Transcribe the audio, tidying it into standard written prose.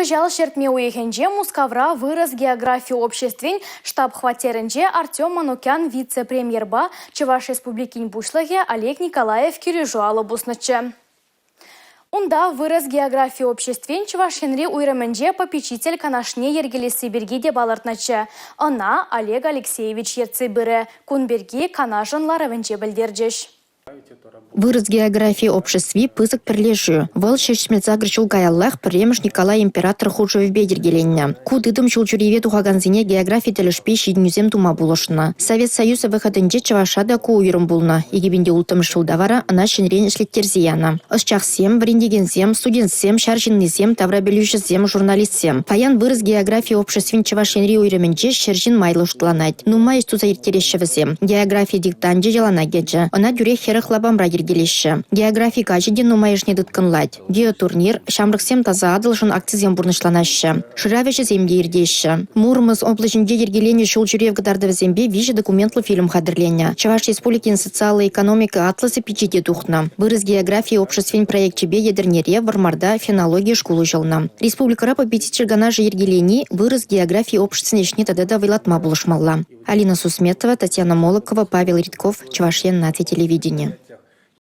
Кӑҫал ҫӗртме уйӑхӗнче Мускавра Вырӑс географи обществин штаб-хваттерӗнче Артем Манукян вице-премьерпа Чӑваш Республикин Пуҫлӑхӗ Олег Николаев килӗшӳ алӑ пуснӑччӗ. Унта Вырӑс географи обществин Чӑваш Енри уйрӑмӗнче попечитель канашне йӗркелесси пирки те палӑртнӑччӗ. Ӑна Олег Алексеевич ертсе пырӗ. Кун пирки канашӑн ларӑвӗнче пӗлтерчӗҫ. Вырӑс географи обществи пысӑк пӗрлешӳ. Вӑл 78 ҫул каяллах пӗрремӗш Николай император хушӑвӗпе йӗркеленнӗ. Ку тытӑм ҫул ҫӳреве тухакансене географи тӗлӗшпе ҫитӗнӳсем тума пулӑшнӑ. Совет Союзӗ вӑхӑтӗнче Чӑвашра та ку уйрӑм пулнӑ. 2006 ҫулта вара ӑна ҫӗнӗрен ӗҫлеттерсе янӑ. Ӑсчахсем, вӗрентекенсем, студентсем, ҫар ҫыннисем, таврапӗлӳҫӗсем, журналистсем. Паян Вырӑс географи обществин Чӑваш Енри уйрӑмӗнче 100 ҫын майлӑ шутланать. Нумай ӗҫ туса ирттереҫҫӗ вӗсем. Географи диктанчӗ йӑлана кӗчӗ. Ӑна тӳрех 40 лапамра йӗркелеҫҫӗ. Географи каҫӗ те нумайӑшне тыткӑнлать. Геотурнир, Ҫамрӑксем таса Атӑлшӑн акцисем пурнӑҫланаҫҫӗ. Шырав ӗҫӗсем те иртеҫҫӗ. Мурманск облаҫӗнче йӗркеленӗ ҫул ҫӳрев кӑтартӑвӗсемпе виҫӗ документлӑ фильм хатӗрленӗ. Чӑваш Республикин социаллӑ экономика атласӗ пичете тухнӑ. Вырӑс географи обществин проекчӗпе Етӗрнере, Вӑрмарта фенологи шкул уҫӑлнӑ. Республикӑра попечитель канашӗ йӗркелени вырӑс географи обществин ӗҫне тата та вӑйлатма пулӑшмалла. Алина Сусметова, Татьяна Молокова, Павел Ритков, Чӑваш Ен наци телевиденийӗ.